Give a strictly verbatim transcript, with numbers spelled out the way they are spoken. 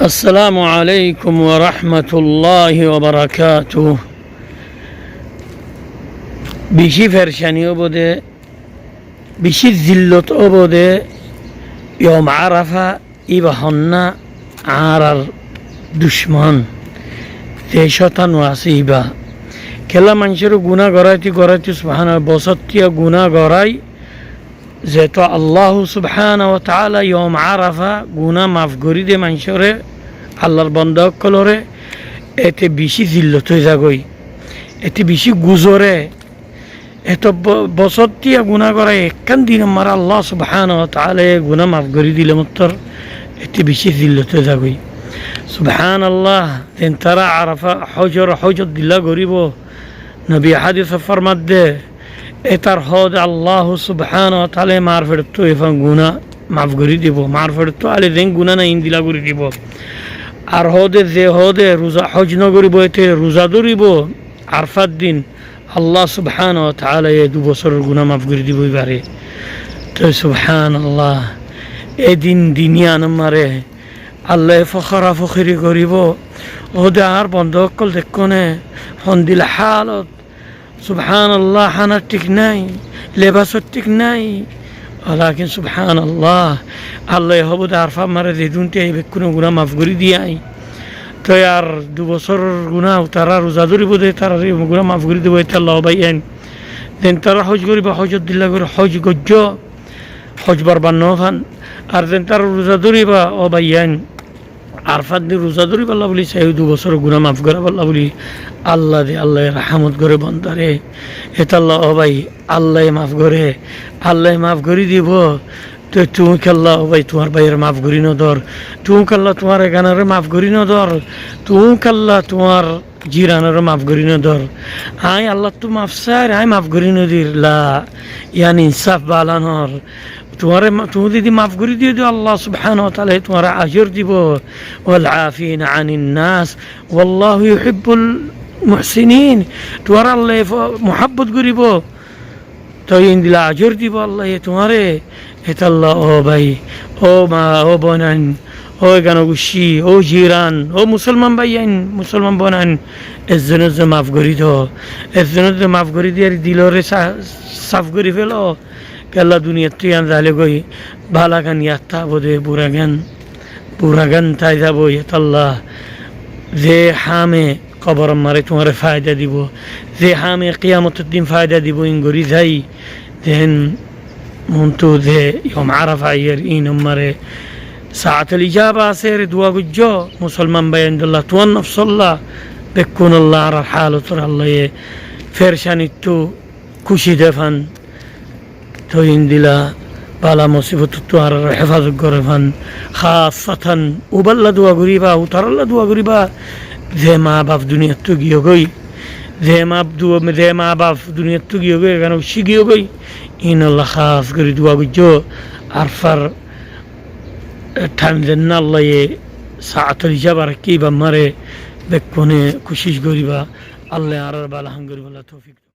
Assalamu alaikum wa rahmatullahi wa barakatuh. Bicí fercani óbode, bicí zillot óbode, Yom Arafa, íba honna añárar ducmon, ze cótanu asé íba. Kiyólla maincóre guná goráite goráite, subhánallah, bosóttiya guná gorái, zeto Allahu subhánahu wa taala Yom Arafa guná maf gorí de maincóre, Allar bonda ókkolóre, ete bicí zillot ói zagói, ete bicí guzore, eto bo-, bosóttiya guná gorái ekkán dinor mazé Allah subhánahu wa taala e guná maf gorí dile mottor ete bicí zillot ói zagói. Subhánallah, zen tará Arafa hójor, hójor dilla goríbo, nobi hádisot formadde, etar hoóde Allahu subhánahu wa taala e mar feçottú efán guná maf gorí dibo, mar feçottú ale zen guná nai endilla gorí dibo. Ar hoóde ze hoóde ruza, hój nogoríbo, ete ruza dóribo, Arfar din Allah subhánahu wa taala e du bosóror guná maf gorí dibo ibáre. Toi subhánallah, e din diniyanor mazé Allah e fokara fokiri goríbo. Óde añár bonda ókkol dekkóne, hondilla hálot, subhánallah, hánar thík nái, lebasor thík nái. Walakin subhánallah, Allah e hóbode Arfar mazé zedún tiyai bekkúnor guná maf gorí diyai. Toi ar du bosóror guná, tará ruza dóribo de, tarár guná maf gorí dibo, etolla ó báiyain. Zen tará hój goríba, hójor dilla gorí hój goijjó, hój borbar nofán. Ar zen tará ruza dóriba, ó báiyain, Arfar din ruza dóribolla buli, sai du bosóror guná maf gorábolla buli Allah de, Allah e rahámot goré bondare. Etolla ó bái, Allah e maf goré, Allah e maf gorí dibo. Toi tuñí kiyólla ó bái tuáñr báiyore maf gorí nodór? Tuñí kiyólla tuáñr eganoré maf gorí nodór? Tuñí kiyólla tuáñr jiranoré maf gorí nodór? Aññí Allattú maf sair, aññí maf gorí nodir, la, yián insáf bála noór. Tuáñre ma-, tuñí zodi maf gorí diyo de, Allah subhánahu wa taala e tuáñre ajor dibo. Wal afina anin nas, wallahu yuhibbul muhsinin. Tuáñre Allah e fo-, muhábbot goríbo. Toi endilla ajor dibo Allah e tuáñre. Etolla ó bái, ó ma, ó boinain, ó egano guccí, ó jiran, ó musolman báiyain, musolman boinain, ezzone ezzone maf gorí do. Ezzone ezzone maf gorí diyaré diloré sa-, saf gorí félo. Kiyólla duniyattú yián zaile goi, bálagan yad táibo de, buragan, buragan tái zaibo. Etolla ze hame koboror mazé tuáñre faida dibo, ze hame kiyamotor din faida dibo, in gorí zai. Zen muúntu ze Yom Arafa aiyér, inor mazé Saatul Ijaba asé, duwa goijjó, musolman báiyain dolla, tuáñr nofsolla, bekkúnolla, añárar halotoré Allah e fercanittú kuci de fán. Toi endilla bala musibotottú añáráre hefazot gore fán. Hássatan uballa dua goríba, utaralla dua goríba, ze ma baf duniyattú giyói, ze ma du-, ze ma baf duniyattú giyói, egano guccí giyói, inolla hás gorí dua goijjó. Arfar thaim zenne Allaye saatul ijaba rakké, ibar mazé bekkúne kucíc goríba. Allaye añáráre bala ham goríballa toufik.